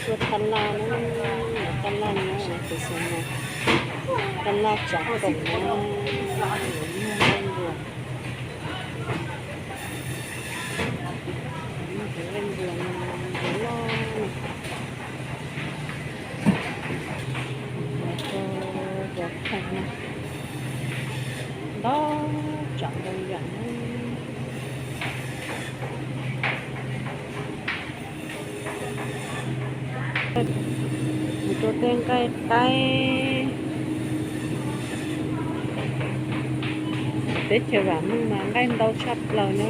Ua taj laj na, ua taj laj na, tus xwb na, taj laj tsav koom na, ua nqaij nruas, nqaij nruas no, nruas loj na, nruas rau cov kheej na, ntau tsav ntau yam na. Mus rau tej nqaij qaib, teb chaws vam meej mas nqaij ntau tshaj plaws na.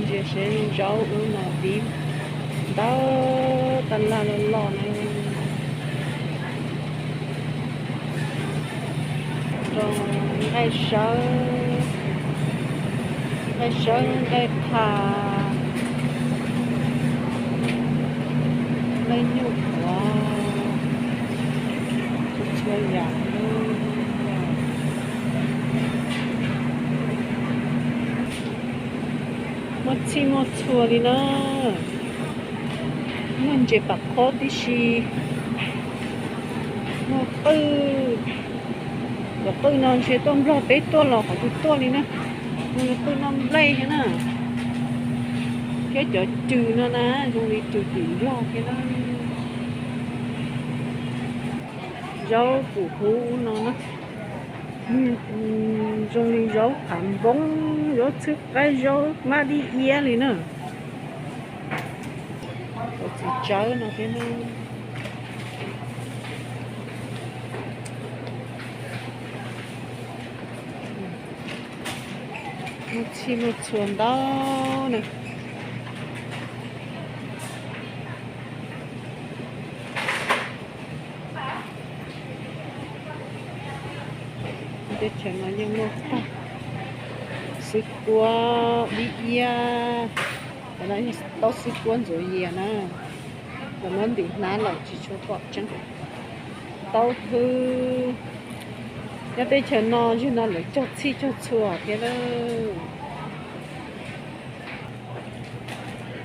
Ntsia seb zaub ub no dib ntau, taj laj loj loj na. Rau nqaij sawb, nqaij sawb, nqaij qha, nqaij nyuj qhuav, txhua txhua yam. Muaj txhij muaj txhua li na. Muaj ntses pam khob tib si, muaj qwj, cov qwj no ntshe tuaj Nplog teb tuaj los qhov twg tuaj li na. Muaj qwj noj nplej thiab na, thiab cov rws no na zoo li rws tim Nplog thiab na. Zaub pum hub no na, zoo li zaub phav npoob, zaub txhwb qaib, zaub mab dib iab li na. Cov txiv tsawb no thiab na. Muaj txhij muaj txhua ntau na. Teb chaws no yeej muaj tag, xwb kuab dib iab, taub xwb kuab ntxuav yias na. Los muab ntim hnab lawm tsis tshua pom tseeb. Taub hwb, nyob teb chaws no, zaum no lawv cog txhij cog txhua thiab lawm.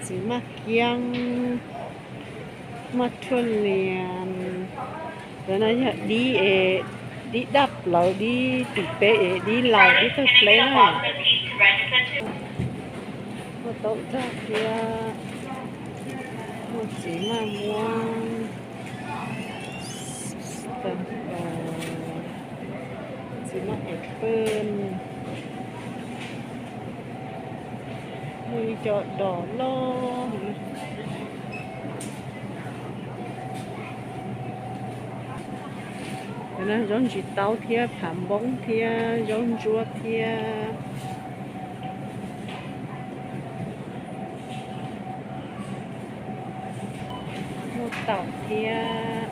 Txiv maj kiab, maj thuaj lias, cov no yog dib es, dib daj plaws, dib tim peb es dib laus dib tawg pleb na. Muaj taub dag thiab, muaj txiv maj muab, txiv maj es pw, muaj ib co dos loj. Zaub ntsis taub thiab phav npoob thiab zaub ntsuab thiab. Muaj taum thiab,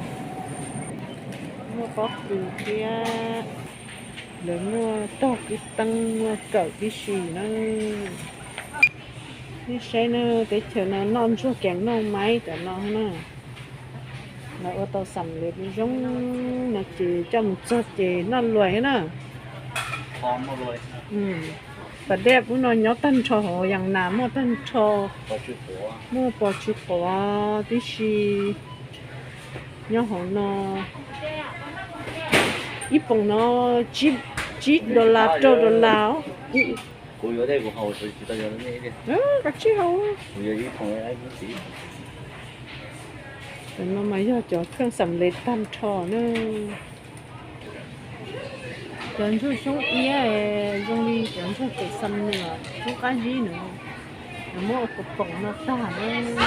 muaj pob kws thiab. Lawv muaj tog kwv teeb muaj kawm tib si na. Nej saib na, teb chaws no noj ntsuag kees noj maib cov no na. Lawv ua tau xam lev zoo no ces coj mus txog ces noj luas thiab na. Pas dej ub no nyob tag nrho hauv, yas nas muaj tag nrho, muaj pos tsw quav tib si nyob hauv no. Ib poom no tsib dollar rau dollar. Koj tsij haus. Cov no mas yog cov kheej xam lev tag nrho na. Cov ntsuag xyoob iab zoo li cov ntsuag pem xam nws xyoob qab zib nws, nws muab ua poom no tag na.